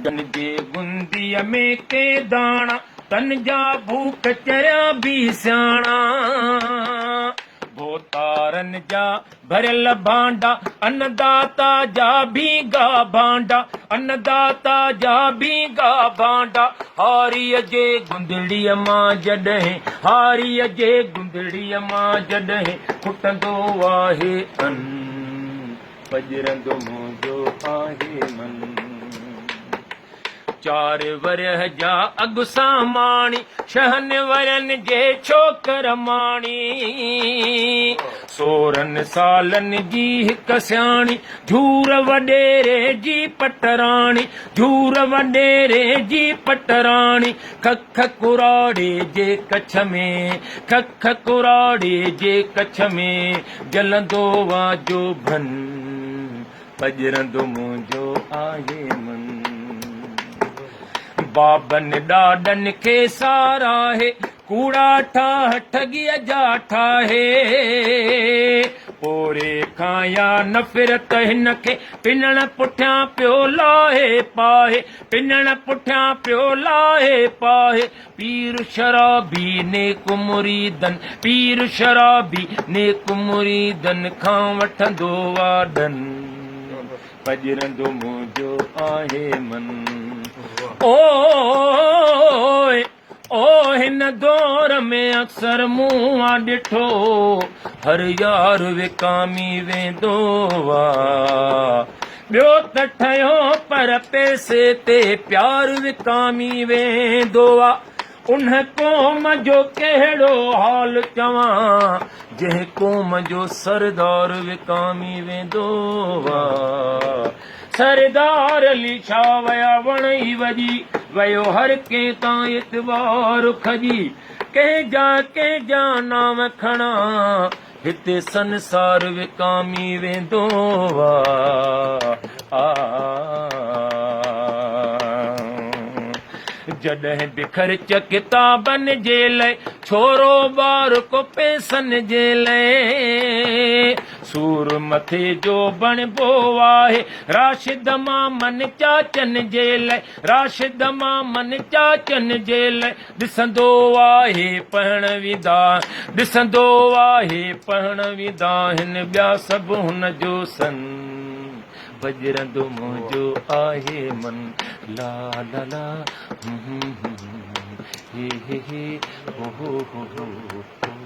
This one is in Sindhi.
جن جي گنديء ۾ ڪي داڻا، تن جا ڀوڪ چريا به سياڻا. ڀوتارن جا ڀريل ڀانڊا، انّداتا جا ڀينگا ڀانڊا، انّداتا جا ڀينگا ڀانڊا. هاريء جي گندڙيء مان جڏهن، هاريء جي گندڙيء مان جڏهن کٽندو آهي ان. پڄرندو منهنجو آهي من. چار ورهيه جا اڳ ساماڻي، ڇهن ورهين جي ڇوڪر ماڻي. سورهن سالن جي هڪ سياڻي، جھور وڏيري جي پٽراڻي، جھور وڏيري جي پٽراڻي. کک ڪراڙي جي ڪڇ ۾، کک ڪراڙي جي ڪڇ ۾، جلندو آ جو ڀن، پڄرندو منهنجو آهي من. بابن ڏاڏن کي ساراهي، ڪوڙا ٺاهه ٺڳيء جا ٺاهي. پوري کان يا نفرت هن کي، پنڻ پٺيان پيو لاهي پاهي، پنڻ پٺيان پيو لاهي پاهي. پير شرابي نيڪ مريدن، پير شرابي نيڪ مريدن کان وٺندو آ ڏن، پڄرندو منهنجو آهي من. اوء او هن دور ۾ اڪثر مون آ ڏٺو، هر يار وڪامي ويندو آ. ٻيو ته ٺهيو پر پئسي تي پيار وڪامي ويندو آ. ان قوم جو ڪهڙو حال چوان، جنهن قوم جو سردار وڪامي ويندو آ. سردار علي شاهه ويا وڻ ئي وڄي ويو هر ڪنهن تان اعتبار کڄي ڪنهن جا ڪنهن جا نانء کڻان هتي سنسار وڪامي ويندو آ. جڏهن به خرچ ڪتابن جي لئه، ڇورو ٻار ڪو پئسن جي لئه، سور مٿي جو بڻبو آهي، راشد مامن چاچن جي لئه، راشد مامن چاچن جي لئه. ڏسندو آهي پهڻ ويندا، ڏسندو آهي پهڻ ويندا هن ٻيا سڀ هن جو سن، پڄرندو منهنجو آهي من، لا لا لا هون هون هون هي هي هي هو هو هو هو.